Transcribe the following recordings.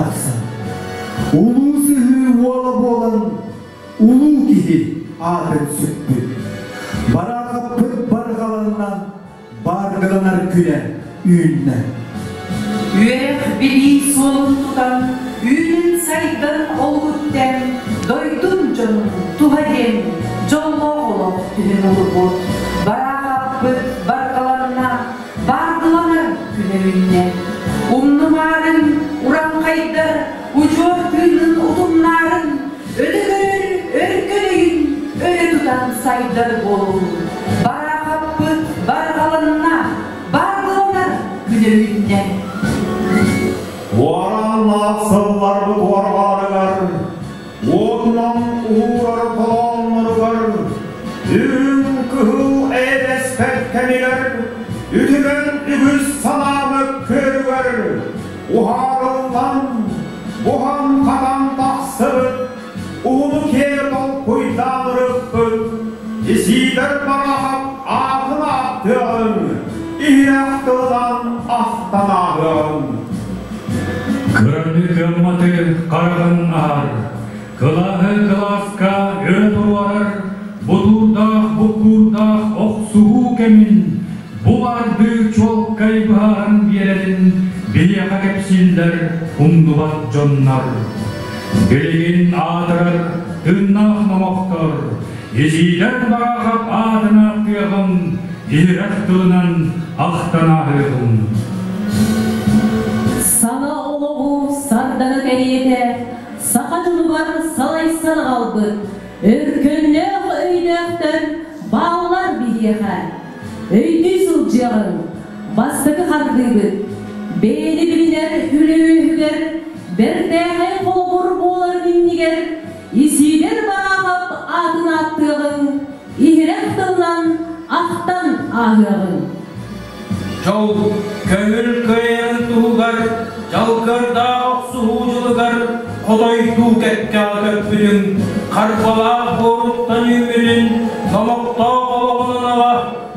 тахсан, улуу сыһыы уола буолан улуу киһи аатын сүкпүт. Бараахаппыт барҕаланна, бааргыланар күнэ үүннэ. Үөрэх-билии суолун тутан, үүнэн-сайдан олугуттан дойдун дьонун туһа диэн дьоллоох олох түһүн уурбут. Бараахаппыт барҕаланна, бааргыланар күнэ үүннэ. Умнумаарын, ураҥхайдар удьуор тыынын утумнаарын, өтө көрөр өркөн өйүн өрө тутан сайдар буолун. Бараахаппыт барҕаланна, барҕаланар күнэ үүннэ. Уорааннаах сылларбыт уорҕаарыгар, уотунан уурар толоонноругар, үрүҥ кыһыл эйэдэспэт кэмигэр, үтүмэн үгүс санааны көрүгэр, уһаарыллан, буһан-хатан тахсыбыт, уһуну киэр толкуйдаан ырыппыт, Исиидэр Барахов аатын ааттыаҕыҥ, иһирэх тылынан ахтан ааһыаҕыҥ. Кыраны кыамматы хараҕын аһар, кылааһы кылааска өрө туруорар, бутуурдаах буккуурдаах охсуһуу кэмин бу баардыы чуолкай быһааран биэрэрин биһиэхэ кэпсииллэр умнубат дьоннор. Билигин аатырар тыыннаах номохтор, Исиидэр Бараахап аатын ааттыаҕым, иһирэх тылынан ахтан ааһыаҕым. Саҥа олоҕу сардана кэриэтэ саха дьонугар салайсан аҕалбыт өркөннөөх өйдөөхтөр бааллар биһиэхэ. Өйдүү сылдьыаҕыҥ, бастакы хардыыбыт, бэйэни билинэр үлэ үөһүгэр бэртээхэй холобур буоларын иннигэр Исиидэр Бараахап аатын ааттыаҕыҥ, иһирэх тылынан ахтан ааһыаҕыҥ. Дьол көҥүл кыайарын туһугар дьалкырдаах охсуһуу дьылыгар хотойдуу кэккэҕэ көппүтүҥ, харбалаах буоруттан үүммүтүн номохтоох олоҕунан ала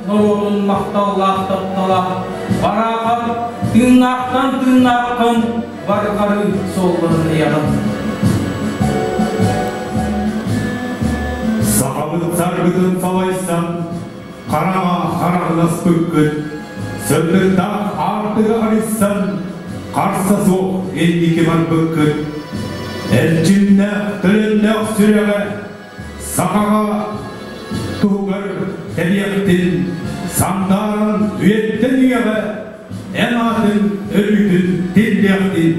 норуотун махталлаах таптала, Бараахап тыыннаахтан тыыннааххын барҕарыы суолларын ыйаҕын. Сахабыт саргытын салайсан, хараҥа хараҥнаспыккыт, сырдыктаах аартыга харыйсан, харса суох инники барбыккыт. Эрчимнээх, төлөннөөх сүрэҕэ сахаҕа туһугар тэбиэхтин, сандааран үйэттэн үйэҕэ эн аатын өрүүтүн тиллиэхтин.